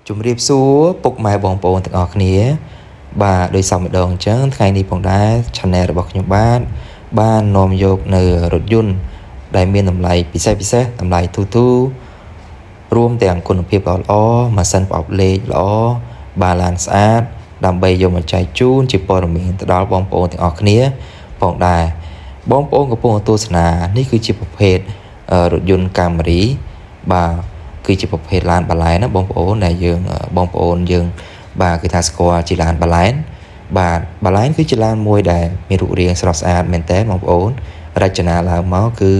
ជំរាបសួរពុកម៉ែបងប្អូនទាំងអស់គ្នា បាទដោយសមម្ដងអញ្ចឹងថ្ងៃនេះផងដែរ Channel របស់ខ្ញុំបាទបាននាំយកនៅរថយន្តដែលមានតម្លៃពិសេសពិសេសតម្លៃធូរធូររួមទាំងគុណភាពល្អល្អម៉ាស៊ីនប្រអប់លេខល្អបាទឡានស្អាតដើម្បីយកមកចែកជូនជាព័ត៌មានទៅដល់បងប្អូនទាំងអស់គ្នាផងដែរបងប្អូនកំពុងទស្សនានេះគឺជាប្រភេទរថយន្ត Camry បាទគឺជាប្រភេទឡានបាឡែនណាបងប្អូនដែលយើងបងប្អូនយើងបាទគឺថាស្គាល់ជាឡានបាឡែនបាទបាឡែនគឺជាឡានមួយដែលមានរូបរាងស្រស់ស្អាតមែនតើបងប្អូនរចនាឡើងមកគឺ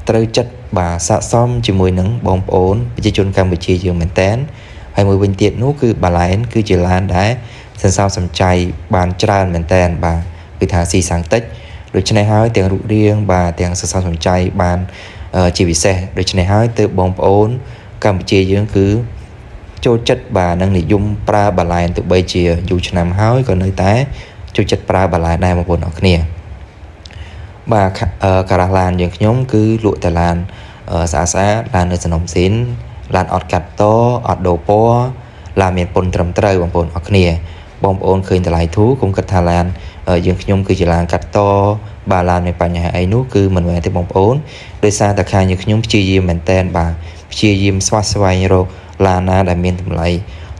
ត្រូវចិត្តបាទស័ក្តិសមជាមួយនឹងបងប្អូនប្រជាជនកម្ពុជាយើងមែនតើហើយមួយវិញទៀតនោះគឺបាឡែនគឺជាឡានដែលសន្សំសំចៃបានច្រើនមែនតើបាទគឺថាស៊ីសាំងតិចដូច្នេះហើយទាំងរូបរាងបាទទាំងសន្សំសំចៃបានជាពិសេសដូច្នេះហើយទើបបងប្អូនកម្ពុជាយើងគឺចូលចិត្តបាទនឹងនិយមប្រើបាឡែនទោះបីជាយូរឆ្នាំហើយក៏នៅតែចូលចិត្តប្រើបាឡែនដែរបងប្អូនអរគ្នាបាទការ៉ាស់ឡានយើងខ្ញុំគឺលក់តែឡានស្អាតស្អាតឡាននៅសំណុំស៊ីនឡានអត់កាត់តអត់ដូរពណ៌ឡានមានពន្ធត្រឹមត្រូវបងប្អូនអរគ្នាបងប្អូនឃើញតម្លៃធូរកុំគិតថាឡានយើងខ្ញុំគឺជាឡានកាត់តបាទឡានមានបញ្ហាអីនោះគឺមិនមែនទេបងប្អូនដោយសារតែខាងយើងខ្ញុំព្យាយាមមែនតែនបាទព្យាយាមស្វះស្វែងរកឡានណាដែលមានតម្លៃ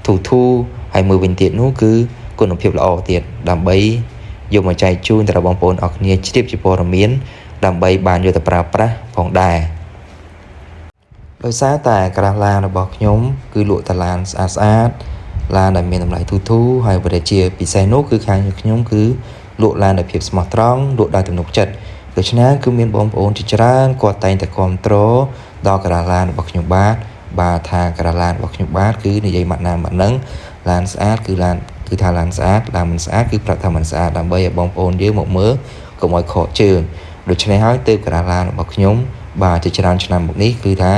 ធូរធូរហើយមួយវិញទៀតនោះគឺគុណភាពល្អទៀតដើម្បីយកមកចែកជូនទៅដល់បងប្អូនអរគ្នាជ្រាបជាព័ត៌មានដើម្បីបានយកទៅប្រើប្រាស់ផងដែរដោយសារតែក្រាស់ឡានរបស់ខ្ញុំគឺលក់តែឡានស្អាតស្អាតឡានដែលមានតម្លៃធូរធូរហើយប្រជាពិសេសនោះគឺខាងខ្ញុំគឺលក់ឡានដោយភាពស្មោះត្រង់លក់ដោយទំនុកចិត្តដូច្នេះគឺមានបងប្អូនជាច្រើនគាត់តែងតែគ្រប់គ្រងដល់ក្រាស់ឡានរបស់ខ្ញុំបាទបាទថាក្រាស់ឡានរបស់ខ្ញុំបាទគឺនិយាយម៉ាត់ណាម៉ាត់នឹងឡានស្អាតគឺឡានគឺថាឡានស្អាតឡានមិនស្អាតគឺប្រាប់ថាមិនស្អាតដើម្បីឲ្យបងប្អូនយើងមកមើលកុំឲ្យខកជើងដូច្នេះហើយទើបក្រាស់ឡានរបស់ខ្ញុំបាទជាច្រើនឆ្នាំមកនេះគឺថា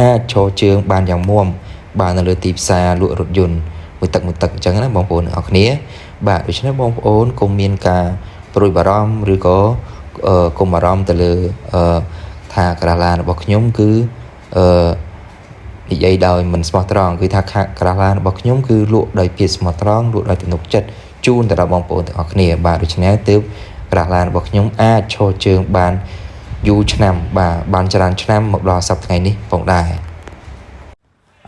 អាចឈរជើងបានយ៉ាងមាំបាទនៅលើទីផ្សារលក់រថយន្តមួយទឹកមួយទឹកអញ្ចឹងណាបងប្អូនទាំងអស់គ្នាបាទដូច្នេះបងប្អូនកុំមានការព្រួយបារម្ភឬក៏កុំបារម្ភទៅលើថាក្រាស់ឡានរបស់ខ្ញុំគឺអឺនិយាយដោយមិនស្មោះត្រង់គឺថាក្រាស់ឡានរបស់ខ្ញុំគឺលក់ដោយភាពស្មោះត្រង់លក់ដោយទំនុកចិត្តជូនទៅដល់បងប្អូនទាំងអស់គ្នាបាទដូច្នេះទើបក្រាស់ឡានរបស់ខ្ញុំអាចឈរជើងបានយូរឆ្នាំបាទបានច្រើនឆ្នាំមកដល់សប្តាហ៍ថ្ងៃនេះផងដែរ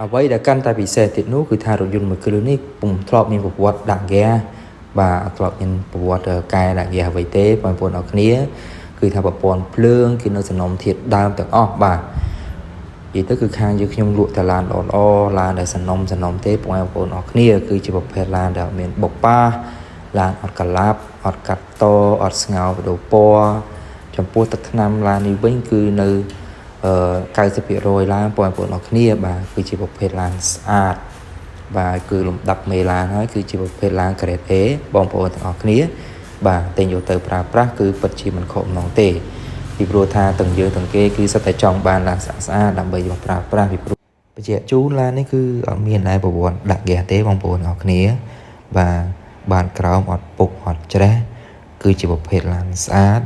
អ្វីដែលកាន់តែពិសេសទៀតនោះគឺថារថយន្តមួយគ្រឿងនេះពុំធ្លាប់មានប្រវត្តិដាក់ហ្គាបាទអត់ធ្លាប់មានប្រវត្តិកែដាក់ហ្គាអ្វីទេបងប្អូនអរគ្នាគឺថាប្រព័ន្ធភ្លើងគឺនៅសំណុំធាតុដើមទាំងអស់បាទនិយាយទៅគឺខាងយើងខ្ញុំលក់តែឡានល្អល្អឡានដែលសំណុំសំណុំទេបងប្អូនអរគ្នាគឺជាប្រភេទឡានដែលមានបុកប៉ាឡានអត់កាឡាប់អត់កាត់តអត់ស្ងោរបដូរពណ៌ចំពោះទឹកថ្នាំឡាននេះវិញគឺនៅ90%ឡានបងប្អូនអរគ្នាបាទគឺជាប្រភេទឡានស្អាតបាទគឺលំដាប់មេឡានហើយគឺជាប្រភេទឡាន Grade A បងប្អូនទាំងអស់គ្នាបាទទិញយកទៅប្រើប្រាស់គឺពិតជាមិនខកបំណងទេពីព្រោះថាទាំងយើងទាំងគេគឺសុទ្ធតែចង់បានឡានស្អាតស្អាតដើម្បីយកប្រើប្រាស់ពីព្រោះបញ្ជាក់ជូនឡាននេះគឺអត់មានដែរប្រព័ន្ធដាក់ហ្គាសទេបងប្អូនអរគ្នាបាទបានក្រោមអត់ពុកអត់ច្រេះគឺជាប្រភេទឡានស្អាត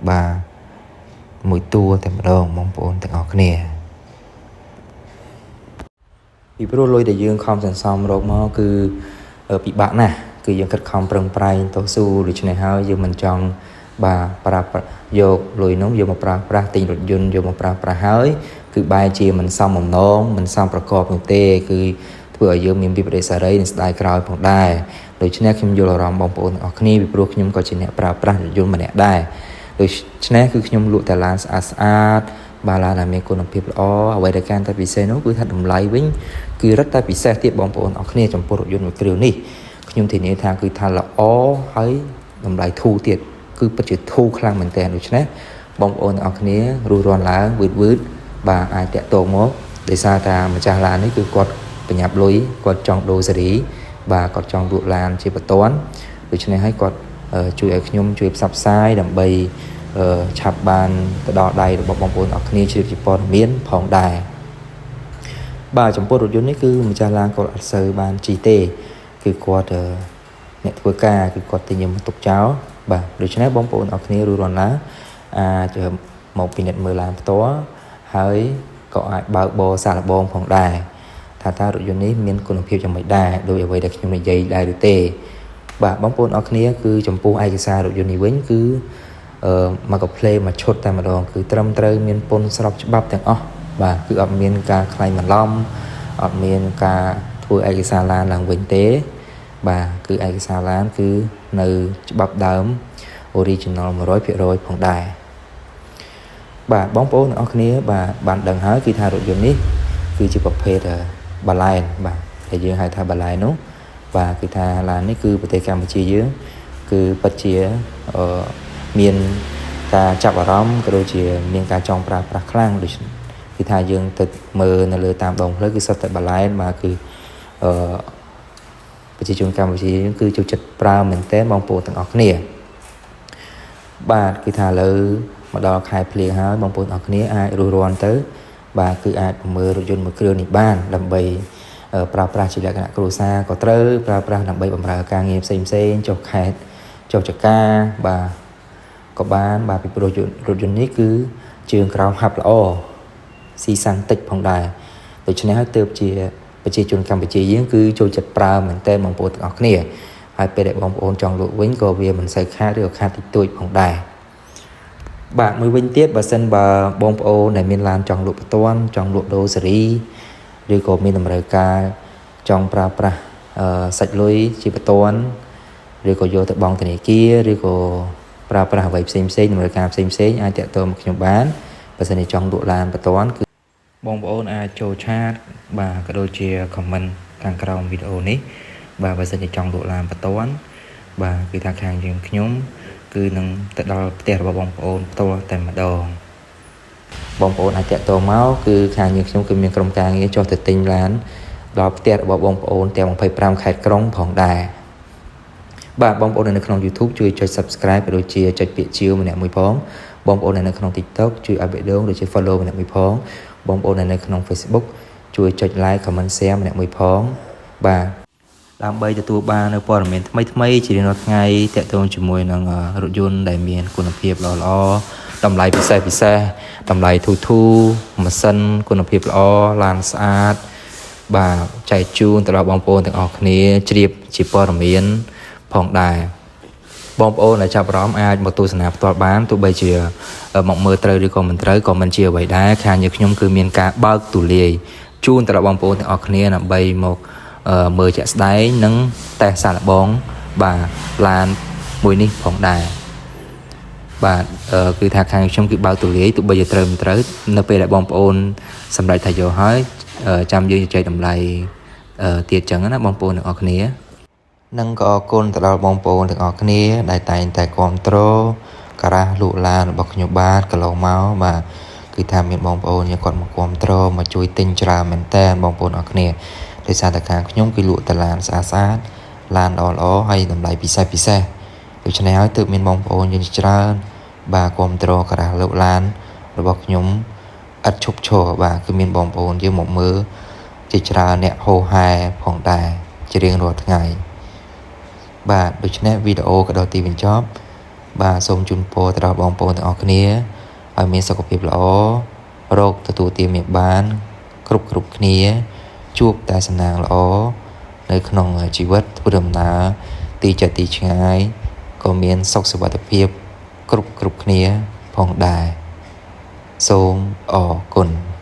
បាទមួយតួតែម្ដងបងប្អូនទាំងអស់គ្នាពីព្រោះលុយដែលយើងខំសន្សំរកមកគឺពិបាកណាស់គឺយើងខិតខំប្រឹងប្រែងតស៊ូដូច្នេះហើយយើងមិនចង់បាទប្រើយកលុយនោះយកមកប្រើប្រាស់ទិញរថយន្តយកមកប្រើប្រាស់ហើយគឺបែរជាមិនសមបំណងមិនសមប្រកបនោះទេគឺធ្វើឲ្យយើងមានវិបរិសារីនិងស្ដាយក្រោយផងដែរដូច្នេះខ្ញុំយល់អារម្មណ៍បងប្អូនទាំងអស់គ្នាពីព្រោះខ្ញុំក៏ជាអ្នកប្រើប្រាស់រថយន្តម្នាក់ដែរដូច្នេះគឺខ្ញុំលក់តែឡានស្អាតស្អាតបាទឡានដែលមានគុណភាពល្អអ្វីដែលកាន់តែពិសេសនោះគឺថាតម្លៃវិញគឺរឹតតែពិសេសទៀតបងប្អូនអរគ្នាចំពោះរថយន្តមួយគ្រឿងនេះខ្ញុំធានាថាគឺថាល្អហើយតម្លៃធូរទៀតគឺពិតជាធូរខ្លាំងមែនទែនដូច្នេះបងប្អូនទាំងអស់គ្នារួសរាន់ឡើងវឺតវឺតបាទអាចតាក់ទងមកដោយសារតែម្ចាស់ឡាននេះគឺគាត់ប្រញាប់លុយគាត់ចង់ដូរសេរីបាទគាត់ចង់លក់ឡានជាបន្ទាន់ដូច្នេះហើយគាត់ជួយឲ្យខ្ញុំជួយផ្សព្វផ្សាយដើម្បីឆាប់បានទៅដល់ដៃរបស់បងប្អូនអរគ្នាជ្រាបជាព័ត៌មានផងដែរបាទចំពោះរថយន្តនេះគឺម្ចាស់ឡានគាត់អត់សូវបានជិះទេគឺគាត់អ្នកធ្វើការគឺគាត់ទិញមកទុកចោលបាទដូច្នេះបងប្អូនអរគ្នារួសរាន់ឡាអាចមកពិនិត្យមើលឡានផ្ទាល់ហើយក៏អាចបើកបរសាកល្បងផងដែរ ថាតើរថយន្តនេះមានគុណភាពយ៉ាងម៉េចដែរដោយអ្វីដែលខ្ញុំនិយាយដែរឬទេបាទបងប្អូនអរគ្នាគឺចំពោះឯកសាររថយន្តនេះវិញគឺអឺមកកាផ្លេមួយឈុតតែម្ដងគឺត្រឹមត្រូវមានពន្ធស្របច្បាប់ទាំងអស់បាទគឺអត់មានការក្លែងបន្លំអត់មានការធ្វើឯកសារឡានឡើងវិញទេបាទគឺឯកសារឡានគឺនៅច្បាប់ដើម original 100%ផងដែរបាទបងប្អូនទាំងអស់គ្នាបាទបានដឹងហើយគឺថារថយន្តនេះគឺជាប្រភេទបាឡែនបាទដែលយើងហៅថាបាឡែននោះបាទគឺថាឡាននេះគឺប្រទេសកម្ពុជាយើងគឺពិតជាអឺមានការចាប់អារម្មណ៍ក៏ដូចជាមានការចង់ប្រើប្រាស់ខ្លាំងដូចគឺថាយើងទៅមើលនៅលើតាមដងផ្លូវគឺសុទ្ធតែបាឡែនបាទគឺអឺប្រជាជនកម្ពុជាយើងគឺចូលចិត្តប្រើមែនទែនបងប្អូនទាំងអស់គ្នាបាទគឺថាឥឡូវមកដល់ខែភ្លៀងហើយបងប្អូនអរគ្នាអាចរួសរាន់ទៅបាទគឺអាចប្រមើលរថយន្តមួយគ្រឿងនេះបានដើម្បីប្រើប្រាស់ជាលក្ខណៈគ្រួសារក៏ត្រូវប្រើប្រាស់ដើម្បីបម្រើការងារផ្សេងផ្សេងចុះខេត្តចុះចកាបាទក៏បានបាទពីព្រោះរថយន្តនេះគឺជើងក្រោមហាប់ល្អស៊ីសាំងតិចផងដែរដូច្នេះហើយទើបជាប្រជាជនកម្ពុជាយើងគឺចូលចិត្តប្រើមែនទែនបងប្អូនទាំងអស់គ្នាហើយពេលដែលបងប្អូនចង់លក់វិញក៏វាមិនសូវខាតឬក៏ខាតតិចតួចផងដែរបាទមួយវិញទៀតបើសិនបើបងប្អូនដែលមានឡានចង់លក់បន្ទាន់ចង់លក់ដូរសេរីឬក៏មានតម្រូវការចង់ប្រើប្រាស់សាច់លុយជាបន្ទាន់ឬក៏យកទៅបង់ធនាគារឬក៏ប្រើប្រាស់អ្វីផ្សេងផ្សេងតម្រូវការផ្សេងផ្សេងអាចតាក់ទងមកខ្ញុំបានបើសិនជាចង់លក់ឡានបន្ទាន់គឺបងប្អូនអាចចូល chat បាទក៏ដូចជា comment ខាងក្រោមវីដេអូនេះបាទបើសិនជាចង់លក់ឡានបន្ទាន់បាទគឺថាខាងយើងខ្ញុំគឺនឹងទៅដល់ផ្ទះរបស់បងប្អូនផ្ទាល់តែម្ដងបងប្អូនអាចតាក់ទងមកគឺខាងយើងខ្ញុំគឺមានក្រុមការងារចុះទៅទិញឡានដល់ផ្ទះរបស់បងប្អូនទាំង25ខេត្តក្រុងផងដែរបាទបងប្អូននៅក្នុង YouTube ជួយចុច Subscribe ក៏ដូចជាចុចពាក្យជាវម្នាក់មួយផងបងប្អូននៅក្នុង TikTok ជួយឲ្យបេះដូងដូចជា Follow ម្នាក់មួយផងបងប្អូននៅក្នុង Facebook ជួយចុច Like Comment Share ម្នាក់មួយផងបាទដើម្បីទទួលបាននៅព័ត៌មានថ្មីៗជារៀងរាល់ថ្ងៃទាក់ទងជាមួយនឹងរថយន្តដែលមានគុណភាពល្អៗតម្លៃពិសេសពិសេសតម្លៃធូរធូរម៉ាស៊ីនគុណភាពល្អឡានស្អាតបាទចែកជូនទៅដល់បងប្អូនទាំងអស់គ្នាជ្រាបជាព័ត៌មានផងដែរបងប្អូនដែលចាប់អារម្មណ៍អាចមកទស្សនាផ្ទាល់បានទោះបីជាមកមើលត្រូវឬក៏មិនត្រូវក៏មិនជាអ្វីដែរខាងយើងខ្ញុំគឺមានការបើកទូលាយជូនទៅដល់បងប្អូនទាំងអស់គ្នាដើម្បីមកមើលជាក់ស្ដែងនិងតេស្តសាកល្បងបាទឡានមួយនេះផងដែរបាទគឺថាខាងខ្ញុំគឺបើកទូលាយទោះបីជាត្រូវមិនត្រូវនៅពេលដែលបងប្អូនសម្រេចថាយកហើយចាំយើងជជែកតម្លៃទៀតចឹងណាបងប្អូនទាំងអស់គ្នានិងក៏អរគុណទៅដល់បងប្អូនទាំងអស់គ្នាដែលតែងតែគ្រប់គ្រងការ៉ាស់លក់ឡានរបស់ខ្ញុំបាទកន្លងមកបាទគឺថាមានបងប្អូនយើងគាត់មកគ្រប់គ្រងមកជួយទិញច្រើនមែនតើបងប្អូនអរគ្នាដោយសារតែខាងខ្ញុំគឺលក់តែឡានស្អាតស្អាតឡានល្អល្អហើយតម្លៃពិសេសពិសេសដូច្នេះហើយទើបមានបងប្អូនយើងច្រើនបាទគ្រប់គ្រងការ៉ាស់លក់ឡានរបស់ខ្ញុំឥតឈប់ឈរបាទគឺមានបងប្អូនយើងមកមើលជាច្រើនអ្នកហោហែផងដែរជារៀងរាល់ថ្ងៃបាទដូច្នេះវីដេអូក៏ដល់ទីបញ្ចប់បាទសូមជូនពរទៅដល់បងប្អូនទាំងអស់គ្នាឲ្យមានសុខភាពល្អរកទទួលទានមានបានគ្រប់គ្រប់គ្នាជួបតែសំណាងល្អនៅក្នុងជីវិតធ្វើដំណើរទីចិត្តទីឆ្ងាយក៏មានសុខសុវត្ថិភាពគ្រប់គ្រប់គ្នាផងដែរសូមអរគុណ។